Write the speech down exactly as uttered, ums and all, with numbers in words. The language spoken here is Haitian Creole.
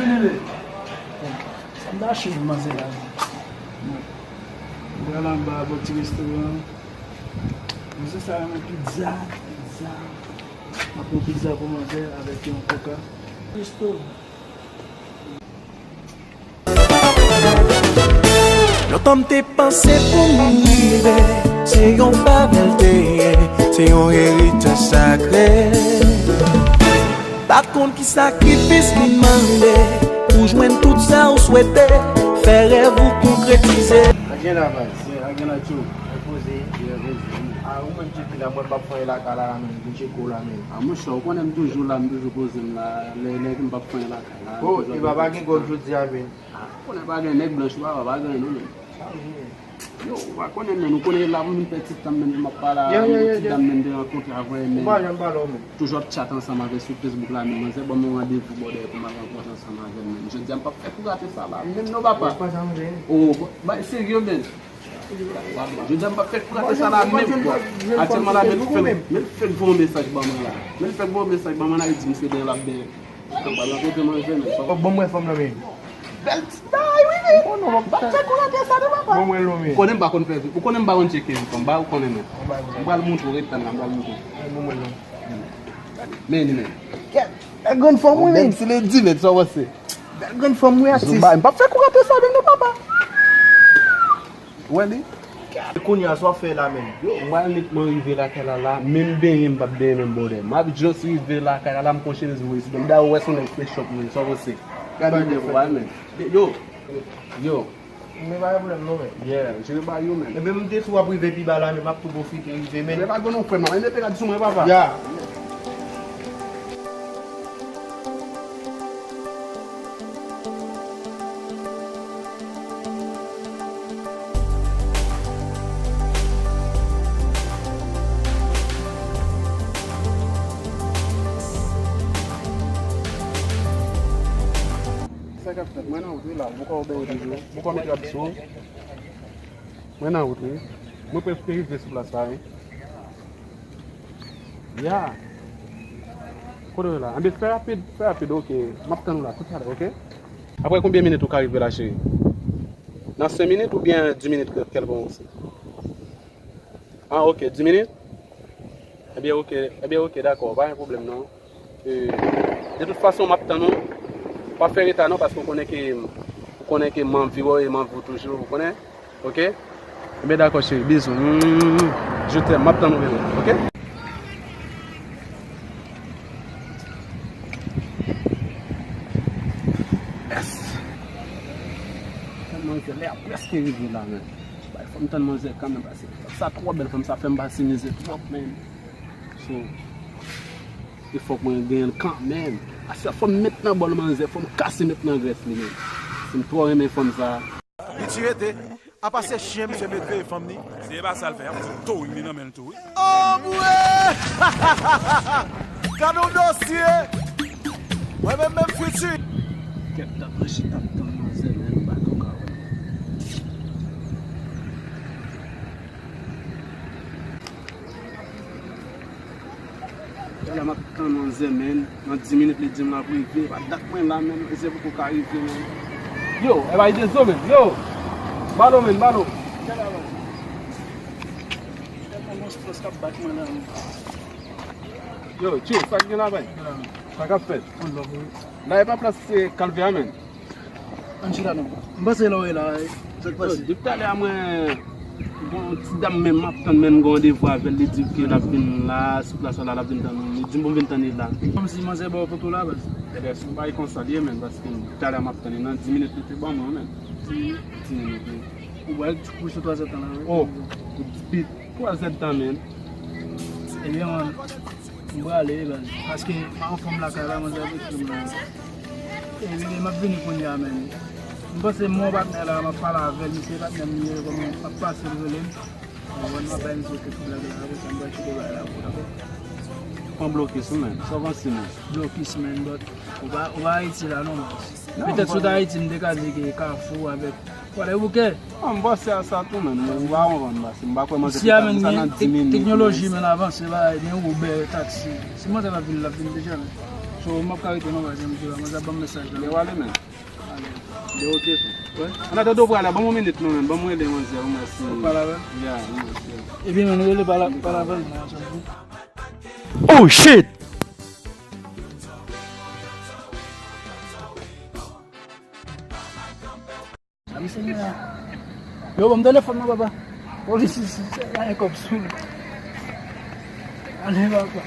Sa m ta achte pou manzè la. Mwen pral anba bò ti restoran. Manzè sa renmen pizza, pizza. M ap pran pizza pou manzè avèk yon koka. Resto. Lontan m te panse pou m rive, se yon favè l te ye, se yon eritaj sakre. Pa konn ki sakrifis li mande pou jwenn tout sa ou swete, fè rèv ou konkretize. Agen la baz, agen la tjou. Repoze. Repoze. A ou menm Tjeki la, mwen m p ap fè lakay la menm, m tjeke w la menm. A monchè, ou konnen m toujou la, m toujou poze m la, lè nèg m p ap fè lakay la. Oh, e pa pa gen gòg jodi a menm. A, ou konnen pa gen nèg blanch papa, pa gen non menm. Yo, ou pa konnen menm, ou konnen la pou m vin fè ti tan menm, m ap pale a yon ti dam menm de rankontre avè menm. Ou pa janm pale w menm. Toujou ap chat ansanm avè sou Facebook la menm, manzè ban m yon randevou bòdè pou m al rankontre ansanm avè l menm. Jodi a m p ap fè pou rate sa la menm non papa. Oh, bay serye menm. Jodi a m p ap fè pou rate sa la menm. Aktyèlman la, men l fè, men l fè voye yon mesaj ban mwen la. Men l fè voye yon mesaj ban mwen la, li di m se benyen l ap benyen. Anba nan kote manje men. Fòk ban mwen fanm nan men. Bèl ti bagay wi men. Bon non, m ap fè kou rate sa non papa. Ban mwen l non men. Ou konnen m pa konn fè vi. Ou konnen m pa konn tjeke vi fanm. Ba ou konnen men. M pral montre w, ret tann la, m pral montre w. Ban mwen l non. Men li men. Kèt, bèl grann fanm wi men. Bèl ti lady men, sa w panse? Bèl grann fanm wi atis. M p ap fè kou rate sa men non papa. Ou wè li? Kounye a sa w ap fè la menm? Yo, m pral nèt mwen rive lakay la la, menm benyen m p ap benyen menm bòdè. M ap just rive lakay la la, m konche mezi voye sou do m. Dayè ou wè se yon nèg fresh up mwen, sa w panse? Gade yon nèg ou pa renmen. Yo, yo. Men pa gen pwoblèm non men. Yeah, jere ba yo men. Ebyen m te sou w ap rive pi ba la men m ap tou pwofite rive men. Men pa gen non frè m, mete rad sou mwen papa. Ya. Sa k ap fèt? Mwen nan wout wi la. Poukò w bèy toujou? Poukò w met rad sou? Mwen nan wout wi. Mwen prèske rive sou plas la wi. Ya. Kote w ye la? Anben fè rapid, fè rapid, oke. M ap tann ou la toutalè, oke? Apre konbyen minit ou ka rive la, cheri? Nan senk minit oubyen dis minit kèlkonk osi? Ah, oke, dis minit? Ebyen, oke, ebyen, oke, dakò, pa gen pwoblèm non. E, de tout fason, m ap tann ou. Pa fè reta non, paske ou konnen ke, ou konnen ke m anvi w e m anvi w toujou, ou konnen? Oke? Ebyen dakò cheri, bizou. Mm, je t'aime, m ap tann ou bebe, oke? Yes. Tann manzè, lè a prèske rive la, men. Bay, fò m tann manzè kanmenm, paske sa twò bèl, fanm sa fè m pase mizè twòp, men. So, e fòk mwen genyen l kanmenm. Aswè fò m met nan bòl manzè, fò m kase met nan grès li menm. Si m twò renmen fanm sa. Li ti rete. Apa se chyen misye met veye fanm ni? Se pa sa l fè, y ap fout touring li nan men l tou wi. Anmwe! Gade yon dosye! Mwen menm menm fiti. Kèt t ap ranche t ap tann manzè men nou pa t anka wè. Talè m ap tann manzè men, nan dis minit li di m l ap rive, pa dat mwen la men, manzè poko ka rive men. Yo, e bay dezo men, yo! Balo men, balo! Yo, tchou, sa k gen la bay? Sa k ap fèt? La e pa plas kalvè a men. Ann chita non. M panse lè w ye la, sa k pase? Depi talè a mwen, gon ti dam menm m ap tann menm gon randevou avè l, li di ke l ap vin la, sou plas la, l ap vin tann mwen. Li di m pou m vin tann li la. Kòmsi manzè ba w foto la, baz? Ebyen, se yon bagay konsa l ye menm, paske depi talè a m ap tann li, nan dis minit li te ban mwen menm. Dis minit wi. Ou wè l ti kouche twazèdtan la wi. Oh, depi twazèdtan menm. Ebyen, man. M prale wi baz, paske m pa anfòm lakay la, manzè ap ekri m la. E bebe, m ap vini kounye a men. M panse m wè yon patnè la, m ap pale avè l, misye patnè m li ye, kòman m ap pase l rele m. Mwen m ap bay misye kèk blag la, apre sa m pral kite bagay la pou ou, dakò? Pran blokis wi men, sa w panse men? Blokis men, but ou pa, ou pa Ayiti la non baz. Petèt si w t Ayiti m te ka di ke Kafou avèk Kwadèboukè. Ah, m panse a sa tou men, m pa konprann paske m pa kwè manzè te ka di sa nan dis minit. Teknoloji men avanse bagay, men Uber, taksi. Si manzè pa vin, l ap vin deja men. Yo, m ap ka rete non, pa janm di la, manzè ap ban m mesaj la. Lè w ale, men. Lè oke, frè. An atandan w prale, ban m yon minit non, men. Ban m rele manzè, yon mèsi. Ou pale avè l? Ya, yon mèsi. Ebyen, men, rele pale, pale avè l, non, janm di. Oh, shit! Ami, se mwen la. Yo, ban m telefòn nan, papa. Polis isi, se la, gen kòb sou li. Ale, papa.